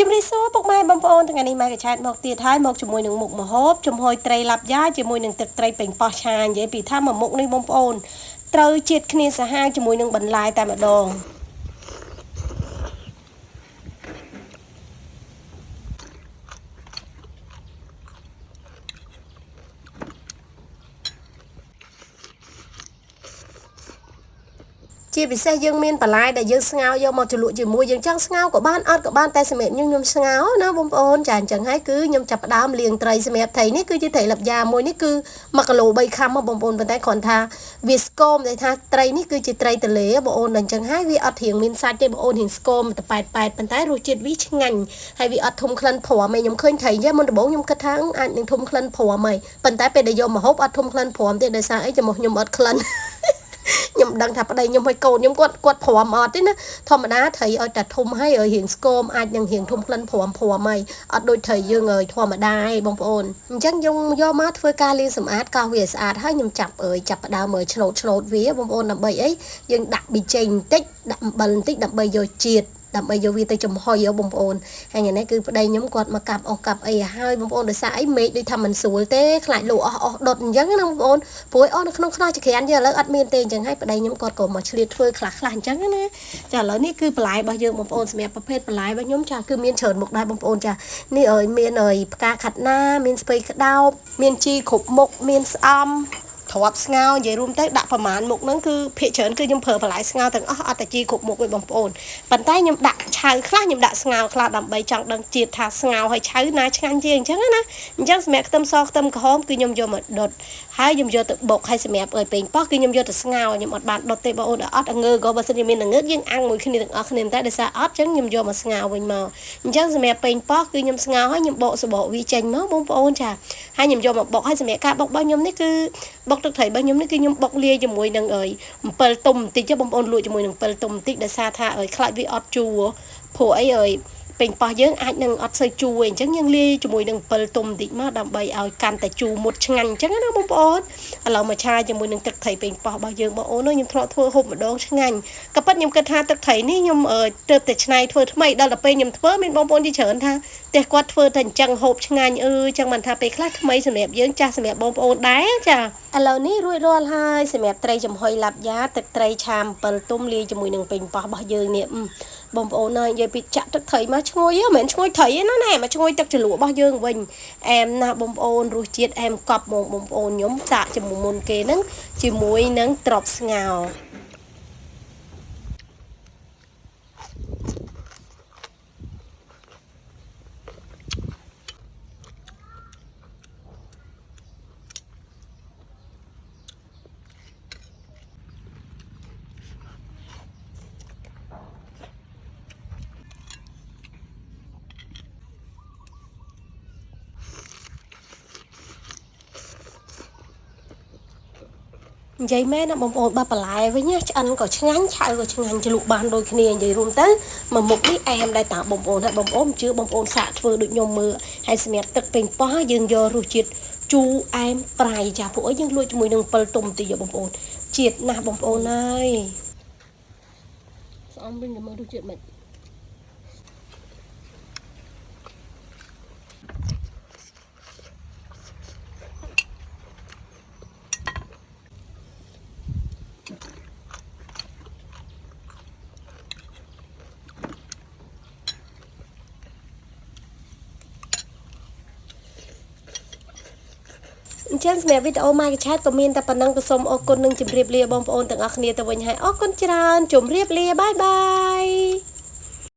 ជំរាបសួរពុកម៉ែបងប្អូនថ្ងៃនេះម៉ែកឆែតមកទៀតហើយមកជាមួយនឹងមុខម្ហូបចំហុយត្រីឡាប់យ៉ាជាមួយនឹងទឹកត្រីប៉េងប៉ោះឆានិយាយពីថាមួយមុខនេះបងប្អូនត្រូវជាតិគ្នាសាហាវជាមួយនឹងបន្លែតែម្ដងជាពិសេសយើងមានបន្លែដែលយើងស្ងោរយកមកជ្រលក់ជាមួយយើងចង់ស្ងោរក៏បានអត់ក៏បានតែសម្រាប់ខ្ញុំខ្ញុំស្ងោរណាបងប្អូនចាអញ្ចឹងហើយគឺខ្ញុំចាប់ផ្ដើមលាងត្រីសម្រាប់ត្រីនេះគឺជាត្រីលឹបយ៉ាមួយនេះគឺ1គីឡូ3ខាំបងប្អូនប៉ុន្តែគ្រាន់ថាវាស្គមដែលថាត្រីនេះគឺជាត្រីទលេបងប្អូនអញ្ចឹងហើយវាអត់រៀងមានសាច់ទេបងប្អូនរៀងស្គមតែប៉ែតប៉ែតប៉ុន្តែរសជាតិវាឆ្ងាញ់ហើយវាអត់ធំក្លិនព្រមឯងខ្ញុំឃើញត្រីយ៉ាមុនដំបូងខ្ញុំគិតថាអាចនឹងធំក្លិនព្រមហើយប៉ុន្តែពេលដែលយកមកហូបអត់ធំក្លិនព្រមទេដោយសារអីចំោះខ្ញុំអត់ក្លិនខ្ញុំដឹងថាប្តីខ្ញុំឲ្យកូនខ្ញុំគាត់គាត់ព្រមអត់ទេណាធម្មតាត្រីឲ្យតែធំហើយឲ្យរៀងស្គមអាចនឹងរៀងធំក្លិនព្រមព្រមហើយអត់ដូចត្រីយើងឲ្យធម្មតាឯងបងប្អូនអញ្ចឹងខ្ញុំយកមកធ្វើការលាងសម្អាតកោសវាស្អាតហើយខ្ញុំចាប់អើយចាប់ផ្ដើមមើលឆ្នូតឆ្នូតវាបងប្អូនដើម្បីអីយើងដាក់ប៊ីចេងបន្តិចដាក់អំបិលបន្តិចដើម្បីយកជាតិដើម្បីយកវាទៅចំហុយបងប្អូនហើយថ្ងៃនេះគឺប្តីខ្ញុំគាត់មកកាប់អស់កាប់អីហើយបងប្អូនដោយសារអីមេឃដូចថាមិនស្រួលទេខ្លាចលក់អស់អស់ដុតអញ្ចឹងណាបងប្អូនព្រោះអស់នៅក្នុងខ្នោះចក្រានយើងឥឡូវអត់មានទេអញ្ចឹងហើយប្តីខ្ញុំគាត់ក៏មកឆ្លៀតធ្វើខ្លះខ្លះអញ្ចឹងណាចាឥឡូវនេះគឺបន្លែរបស់យើងបងប្អូនសម្រាប់ប្រភេទបន្លែរបស់ខ្ញុំចាគឺមានច្រើនមុខដែរបងប្អូនចានេះអើយមានអើយផ្កាខាត់ណាមានស្ពៃក្តោបមានជីគ្រប់មុខមានស្អំទ្រាប់ស្ងោរនិយាយរួមទៅដាក់ប្រមាណមុខហ្នឹងគឺភាគច្រើនគឺខ្ញុំប្រើបន្លែស្ងោរទាំងអស់អត់តែជីគ្រប់មុខទេបងប្អូនប៉ុន្តែខ្ញុំដាក់ឆៅខ្លះខ្ញុំដាក់ស្ងោរខ្លះដើម្បីចង់ដឹងជាតិថាស្ងោរហើយឆៅណាឆ្ងាញ់ជាងអញ្ចឹងណាអញ្ចឹងសម្រាប់ខ្ទឹមសខ្ទឹមក្រហមគឺខ្ញុំយកមកដុតហើយខ្ញុំយកទៅបុកហើយសម្រាប់អើយប៉េងប៉ោះគឺខ្ញុំយកទៅស្ងោរខ្ញុំអត់បានដុតទេបងប្អូនអត់ងើក៏បើសិនជាមានងើយើងអាំងមួយគ្នាទាំងអស់គ្នាតែដោយសារអត់អញ្ចឹងខ្ញុំយកមកស្ងោរវិញមកអញ្ចឹងសម្រាប់ប៉េងប៉ោះគឺខ្ញុំស្ងោរហើយខ្ញុំបកសបកវាចេញមកបងប្អូនចាហើយខ្ញុំយកមកបុកហើយសម្រាប់ការបបុករបស់ខ្ញុំនេះគឺបុកទឹកត្រីរបស់ខ្ញុំនេះគឺខ្ញុំបុកលាយជាមួយនឹងអើយអំពិលទុំបន្តិចបងប្អូនលក់ជាមួយនឹងអំពិលទុំបន្តិចដោយសារថាអើយខ្លាចវាអត់ជូរព្រោះអីអើយប៉េងប៉ោះយើងអាចនឹងអត់សូវជូរអញ្ចឹងយើងលាយជាមួយនឹងអំពិលទុំបន្តិចមកដើម្បីឲ្យកាន់តែជូរមុតឆ្ងាញ់អញ្ចឹងណាបងប្អូនឥឡូវមកឆាជាមួយនឹងទឹកត្រីប៉េងប៉ោះរបស់យើងបងប្អូនខ្ញុំធ្លាប់ធ្វើហូបម្ដងឆ្ងាញ់ក៏ប៉ុតខ្ញុំគិតថាទឹកត្រីនេះខ្ញុំទើបតែច្នៃធ្វើថ្មីដល់ទៅពេលខ្ញុំធ្វើមានបងប្អូនជាច្រើនថាផ្ទះគាត់ធ្វើតែអញ្ចឹងហូបឆ្ងាញ់អើយចឹងមិនថាពេលខ្លះថ្មីសម្រាប់យើងចាស់សម្រាប់បងប្អូនដែរចាឥឡូវនេះរួចរាល់ហើយសម្រាប់ត្រីចំហុយឡាប់យ៉ាទឹកត្រីឆាអំពិលទុំលាយជាមួយនឹងប៉េងប៉ោះរបស់យើងនេះបងប្អូនអើយនិយាយពីចាក់ទឹកត្រីមកឈ្ងុយមិនមែនឈ្ងុយត្រីទេណាណែមកឈ្ងុយទឹកជ្រលក់របស់យើងវិញអែមណាស់បងប្អូនរសជាតិអែមកប់មកបងប្អូនខ្ញុំសាកជាមួយមុនគេហ្នឹងជាមួយនឹងត្រប់ស្ងោរនិយាយមែនណាបងប្អូនបើបន្លែវិញណាឆ្អិនក៏ឆ្ងាញ់ឆៅក៏ឆ្ងាញ់ជ្លក់បានដូចគ្នានិយាយរួមទៅមួយមុខនេះអែមដែរតាបងប្អូនហើយបងប្អូនជឿបងប្អូនសាកធ្វើដូចខ្ញុំមើលហើយសម្រាប់ទឹកប៉េងប៉ោះយើងយករសជាតិជូរអែមប្រៃចាពួកអីយើងលួចជាមួយនឹងអំពិលទុំតិចបងប្អូនជាតិណាស់បងប្អូនហើយស្អំវិញទៅមើលរសជាតិមិនអញ្ចឹងសម្រាប់វីដេអូម៉ែកឆែតក៏មានតែប៉ុណ្ណឹងក៏សូមអរគុណនិងជម្រាបលាបងប្អូនទាំងអស់គ្នាទៅវិញហើយអរគុណច្រើនជម្រាបលាបាយបាយ។